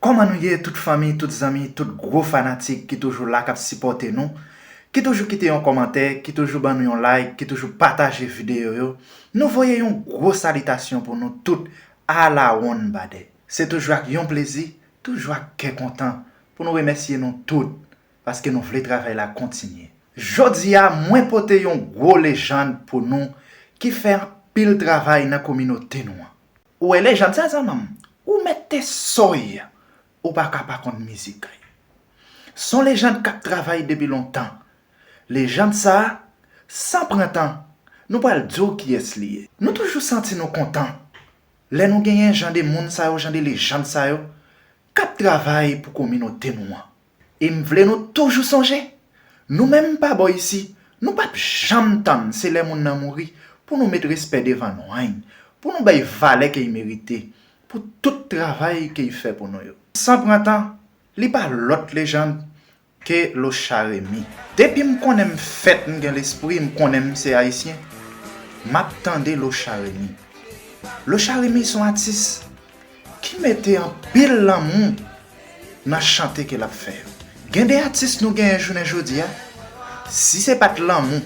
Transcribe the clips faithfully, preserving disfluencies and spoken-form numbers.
Kòman nou ye, tout fanmi, tout zanmi, tout gwo fanatik ki toujou la, k ap sipòte nou, ki toujou kite yon kòmantè, ki toujou ban nou yon like, ki toujou pataje videyo yo? Nou voye yon gwo salitasyon pou nou tout, alawonn badè. Se toujou ak yon plezi, toujou ak kè kontan pou nou remèsye nou tout, paske nou vle travay la kontinye. Jodi a, mwen pote yon gwo lejann pou nou ki fè anpil travay nan kominote nou an. Ou wè lejann sa, zanmi m? Ou mèt te soy, ou pa ka pa konn mizik li. Se yon lejann k ap travay depi lontan. Lejann sa a, san pran tan, nou pral di w kiyès li ye. Nou toujou santi nou kontan lè nou genyen jan de moun sa yo, jan de lejann sa yo, k ap travay pou kominote nou an. E m vle nou toujou sonje, nou menm pa bò isi, nou p ap janm tann se lè moun nan mouri pou nou met respè devan non an, pou nou bay valè ke l merite, pou tout travay ke l fè pou nou yo. San pran tan, li pa lòt lejann ke Locha Remy. Depi m konnen m fèt, m gen lespri, m konnen m se Ayisyen, m ap tande Locha Remy. Locha Remy se yon atis ki mete anpil lanmou nan chante ke l ap fè yo. Gen de atis nou genyen jounen jodi a, si se pa t lanmou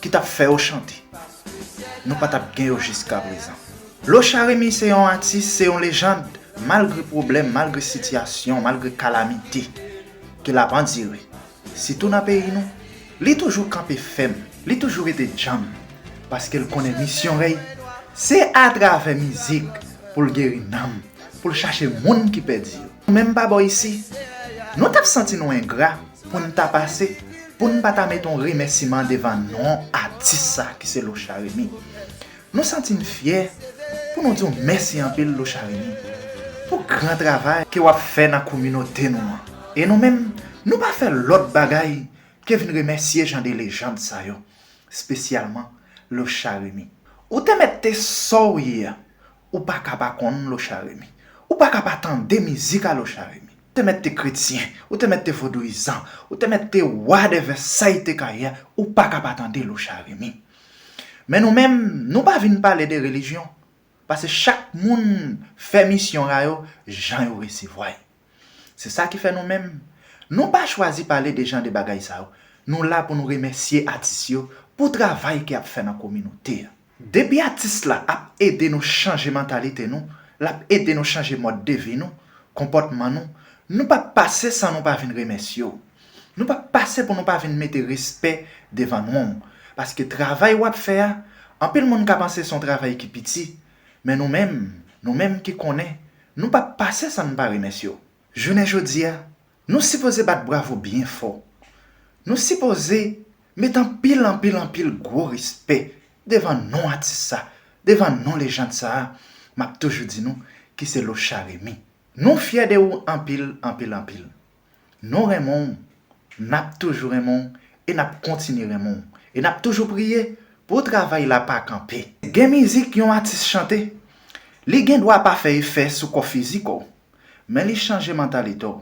ki t ap fè yo chante, nou pa t ap gen yo jiska prezan. Locha Remy se yon atis, se yon lejann, malgre pwoblèm, malgre sitiyasyon, malgre kalamite ke l ap andire. Sitou nan peyi nou, li toujou kanpe fèm, li toujou rete djanm, paske l konnen misyon rèy se atravè mizik pou l geri nanm, pou l chache moun ki pèdi yo. Nou menm pa bò isi, nou t ap santi nou engra pou n ta pase, pou n pa ta mete yon remèsiman devan non atis sa ki se Locha Remy. Nou santi n fyè pou nou di w mèsi anpil, Locha Remy, pou gran travay ke w ap fè nan kominote nou an. E nou menm, nou pa fè lòt bagay ke vin remèsye jan de lejann sa yo, espesyalman Locha Remy. Ou te mèt te sa w ye a, ou pa ka pa konn Locha Remy. Ou pa ka pa tande mizik a Locha Remy. Ou te mèt te kretyen, ou te mèt te vodouyizan, ou te mèt te whatever sa y te ka ye a, ou pa ka pa tande Locha Remy. Men nou menm, nou pa vin pale de relijyon, paske chak moun fè misyon a yo jan yo resevwa y. Se sa ki fè nou menm, nou pa chwazi pale de jan de bagay sa yo. Nou la pou nou remèsye atis yo pou travay ke y ap fè nan kominote a. Depi atis la ap ede nou chanje mantalite nou, l ap ede nou chanje mòd de vi nou, konpòtman nou, nou p ap pase san nou pa vin remèsye w. Nou p ap pase pou nou pa vin mete respè devan non w. Paske travay w ap fè a, anpil moun ka panse se yon travay ki piti, men nou menm, nou menm ki konnen, nou p ap pase san n pa remèsye w. Jounen jodi a, nou sipoze bat bravo byen fò. Nou sipoze met anpil, anpil, anpil gwo respè devan non atis sa, devan non lejann sa a, m ap toujou di nou ki se Locha Remy. Nou fyè de ou anpil, anpil, anpil. Nou renmen w, n ap toujou renmen w, e n ap kontinye renmen w. E n ap toujou priye pou travay la pa kanpe. Gen mizik yon atis chante, li gen dwa pa fè efè sou kò fizik ou, men li chanje mantalite w,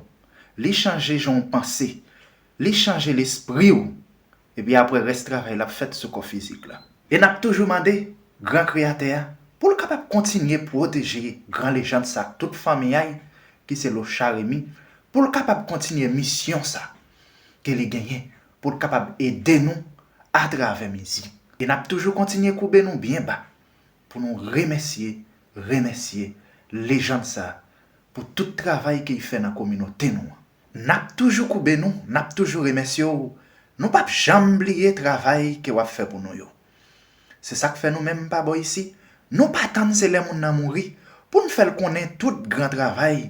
li chanje jan w panse, li chanje lespri w, epi apre rès travay la ap fèt sou kò fizik la. E n ap toujou mande Gran Kreyatè a pou l kapab kontinye pwoteje gran lejann sa ak tout fanmi a y, ki se Locha Remy, pou l kapab kontinye misyon sa ke li genyen, pou l kapab ede nou atravè mizik. E n ap toujou kontinye koube nou byen ba pou nou remèsye, remèsye lejann sa pou tout travay ke l fè nan kominote nou an. N ap toujou koube nou, n ap toujou remèsye w. Nou p ap janm bliye travay ke w ap fè pou nou yo. Se sa k fè nou menm pa bò isi, nou pa tann se lè moun nan mouri pou n fè l konnen tout gran travay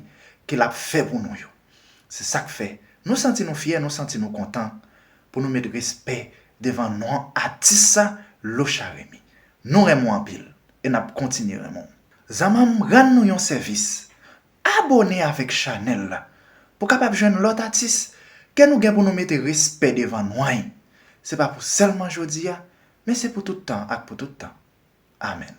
ke l ap fè pou nou yo. Se sa k fè nou santi nou fyè, nou santi nou kontan pou nou met respè devan non atis sa, Locha Remy. Nou renmen w anpil e n ap kontinye renmen w. Zanmi m, rann nou yon sèvis. Abone avèk chanèl la pou w kapab jwenn lòt atis ke nou gen pou nou mete respè devan non y. Se pa pou sèlman jodi a, men se pou tout tan ak pou tout tan. Amèn.